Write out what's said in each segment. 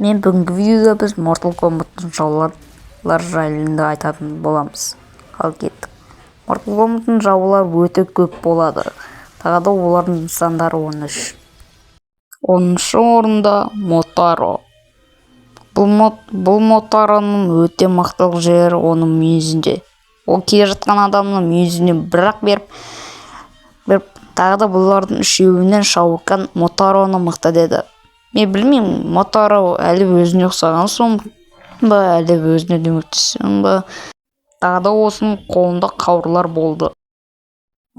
Мен бүгінгі видеода біз Mortal Kombat'тың жаулар жайында айтатын боламыз. Ал кеттік. Mortal Kombat'тың жаулары өте көп болады. Тағы да олардың сандары 13. 10-шы орында Мотаро. Бұл Мотароның өте мықтылық жері оның мүйізінде. Ол келе жатқан адамның мүйізіне бір-ақ беріп, тағы да бұлардың үшеуінен Шао Кан Мотароны мықты деді. Мен білмеймін, Мотаро әлі өзіне ұқсаған соң ба, әлде өзіне көмектескен ба. Тағы да осының қолында қарулар болды.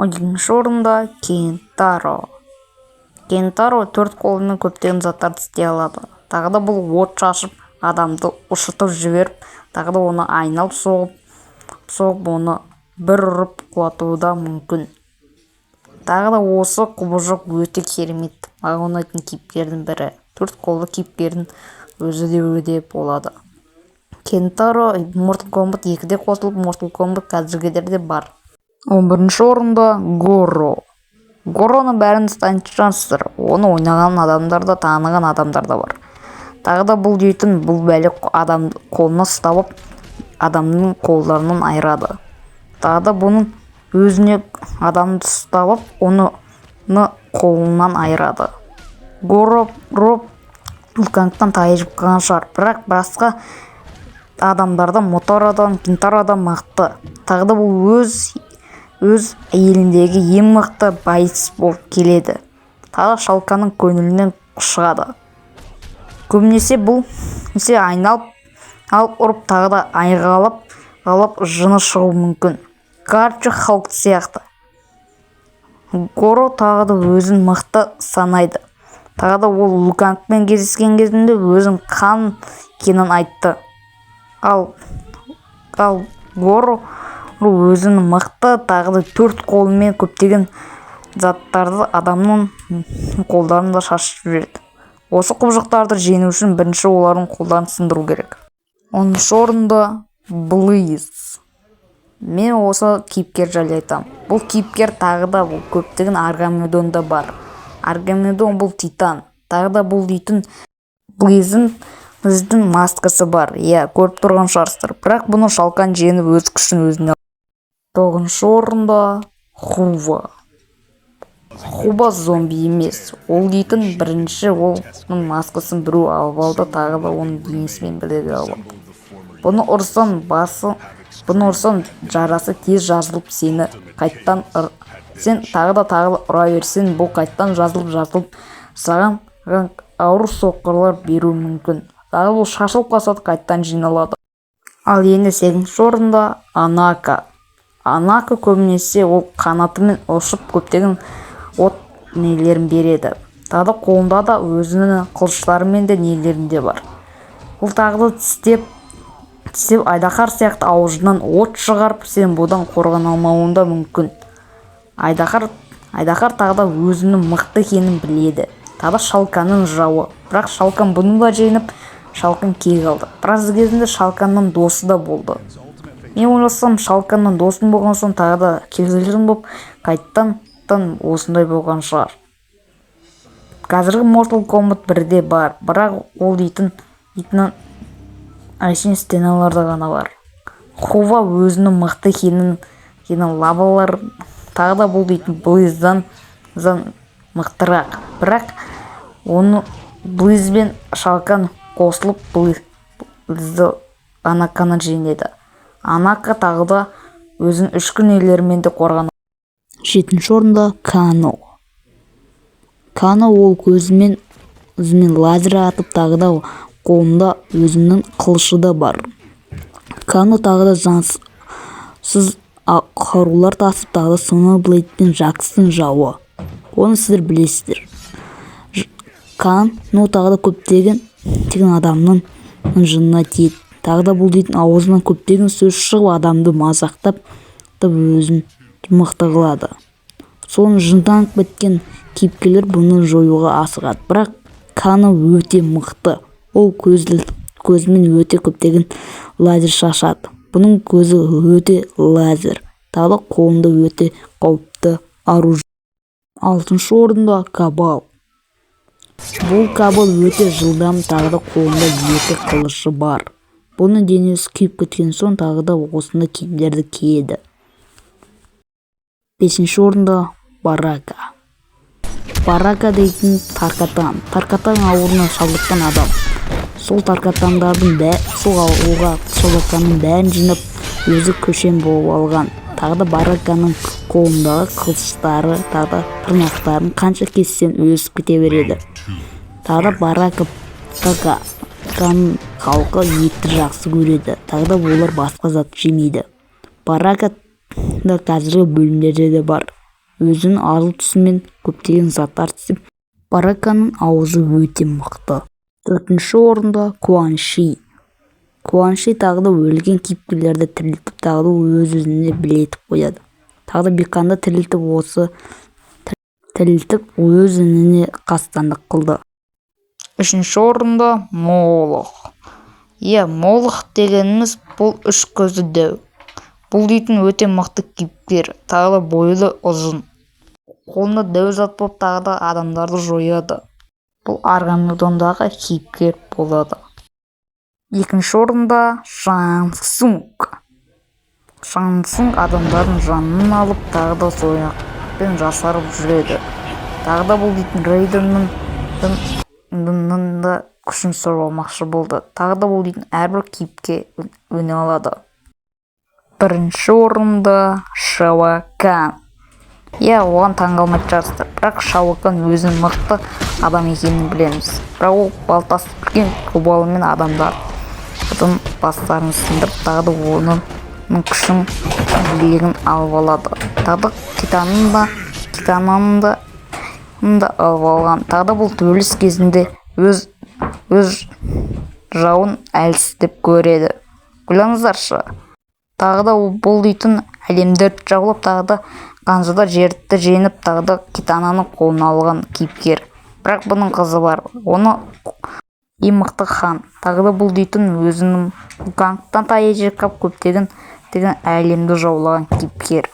12-ші орында Кентаро. Кентаро төрт қолымен көптеген заттарды істей алады. Тағы да бұл от шашып, адамды ұшыртып жіберіп, тағы да оны айналып соғып, оны бір ұрып құлатуы да мүмкін. Тағы да осы құбыжық өте керемет, маған ұнайтын кейіпкердің бірі. Төрт қолды кейіпкердің өзі деуге де болады. Кентаро Mortal Kombat 2-де қосылып, Mortal Kombat қазіргілерде бар. 11-ші орында Горо. Гороны бәріңіз танитын шығарсыздар. Оны ойнаған адамдар да, таныған адамдар да бар. Тағы да бұл дейтін бұл бәле адамды қолына ұстап алып, адамның қолдарынан айырады. Тағы да бұның өзіне адамды ұстап алып, оны қолынан айырады. Горо Вулкангтан тайып қалған шығар, бірақ басқа адамдардан, Мотародан, Кентародан мықты. Тағы да бұл өз еліндегі ең мықты боец болып келеді. Тағы Шалканның көңілінен шығады. Көбінесе бұл айналып алып ұрып, тағы да айғайлап қалып, жыны шығуы мүмкін. Короче, Халк сияқты. Горо тағы да өзін мықты санайды. Тағы да ол Лукангпен кездескен кезінде өзін қан екенін айтты. Ал Горо өзін мықты, тағы да төрт қолымен көптеген заттарды адамның қолдарын да шашып жібереді. Осы құбыжықтарды жеңу үшін бірінші олардың қолдарын сындыру керек. 10-шы орында Близ. Мен осы кейіпкер жайлы айтамын. Бұл кейіпкер тағы да бұл көптеген Армагеддонда бар. Армагеддон бұл титан. Тағы да бұл дейтін Близдің маскасы бар. Иә, көріп тұрған шығарсыздар. Бірақ бұны Шалкан жеңіп, өз күшін өзіне. 9-шы орында Хува. Хуба зомби емес. Ол дейтін бірінші оның маскасын біреу алып алды, тағы да оның денесімен бірге алып алды. Бұны ұрсаң басы, бұны ұрсаң, жарасы тез жазылып, сені қайттан сен тағы да тағы да ұра берсең, бұл қайттан жазылып жазылып саған ауыр соққылар беруі мүмкін. Тағы бұл шашылып қалса да, қайттан жиналады. Ал енді 8-ші орында Анака. Анака көбінесе ол қанатымен ұшып, көптеген от нелерін береді. Тағы да қолында да өзінің қылыштарымен де нелерінде бар. Бұл тағы да тістеп тістеп, айдаһар сияқты аузынан от шығарып, сен бұдан қорғана алмауың да мүмкін. Айдаһар тағы да өзінің мықты екенін біледі. Тағы да Шалканның жауы. Бірақ Шалкан бұны да жеңіп, Шалкан кек алды. Біраз кезінде Шалканның досы да болды. Мен ойласам, Шалканның досым болған соң, тағы да кекшіл болып, қайттан осындай болған шығар. Қазіргі Mortal Kombat 1-де бар, бірақ ол дейтін әшейін сценаларда ғана бар. Хува өзінің мықты екенін лавалар, тағы да бұл дейтін Близдан мықтырақ. Бірақ оны Близ бен Шалкан қосылып, Близді, Анаканы жеңеді. Анака тағы да өзінің ішкі нелерімен де қорғанады. 7-ші орында Кано. Кано ол көзімен лазер атып, тағы да қолында өзінің қылышы да бар. Кано тағы да заңсыз қарулар тасып, тағы да Соня Блейд пен Жакстың жауы. Оны сіздер білесіздер. Кано тағы да көптеген деген адамның жынына тиеді. Тағы да бұл дейтін аузынан көптеген сөз шығып, адамды мазақтап, өзін мықты қылады. Соны жынданып кеткен кейіпкерлер бұны жоюға асығады. Бірақ Кано өте мықты. Ол көзімен өте көптеген лазер шашады. Бұның көзі өте лазер. Тағы да қолында өте қауіпті оружие. 6-шы орында Кабал. Бұл Кабал өте жылдам, тағы да қолында екі қылышы бар. Бұның денесі күйіп кеткен соң, тағы да осындай киімдерді киеді. Бесінші орында Барака. Барака дейтін Таркатан. Таркатан ауруына шалдыққан адам. Сол таркатандардың сол ауруға шалдыққанның бәрін жинап, өзі көшен болып алған. Тағы да Бараканың қолындағы қылыштары, тағы да тырнақтарын қанша кессең, өсіп кете береді. Тағы да Барака каканың халқы етті жақсы көреді, тағы да олар басқа зат жемейді. Барака да қазіргі бөлімдерде де бар. Өзінің арыл түсімен көптеген заттар істеп, Бараканың аузы өте мықты. Төртінші орында Куан Ши. Куан Ши тағы да өлген кейіпкерлерді тірілтіп, тағы да өз өзіне билетіп қояды. Тағы да Беканды тірілтіп, осы тірілтіп, өз ініне қастандық қылды. Үшінші орында Молох. Иә, Молох дегеніміз бұл үш көзді дәу. Бұл дейтін өте мықты кейіпкер, тағы да бойы да ұзын. Қолында дәу зат болып, тағы да адамдарды жояды. Бұл Армагеддондағы кейіпкер болады. Екінші орында Шанг Цунг. Шанг Цунг адамдардың жанын алып, тағы да сояқпен жасарып жүреді. Тағы да бұл дейтін Рейденнің да күшін сұрап алмақшы болды. Тағы да бұл дейтін әрбір кейіпке өне алады. Бірінші орында Шао Кан. Иә, оған таңғалмайтын шығарсыздар, бірақ Шао Кан өзінің мықты адам екенін білеміз. Бірақ ол балтасы үлкен обалымен адамдардың бастарын сындырып, тағы да оның күшін, билігін алып алады. Тағы да Китананы да алып алған. Тағы да бұл төбелес кезінде өз жауын әлсіз деп көреді. Ойлаңыздаршы, тағы да бұл дейтін әлемдерді жаулап, тағы да ханзада жерді жеңіп, тағы да Китананы қолына алған кейіпкер. Бірақ бұның қызы бар, оны ең мықты хан. Тағы да бұл дейтін өзінің Гангтан таяқ жеп, көптеген деген әлемді жаулаған кейіпкер.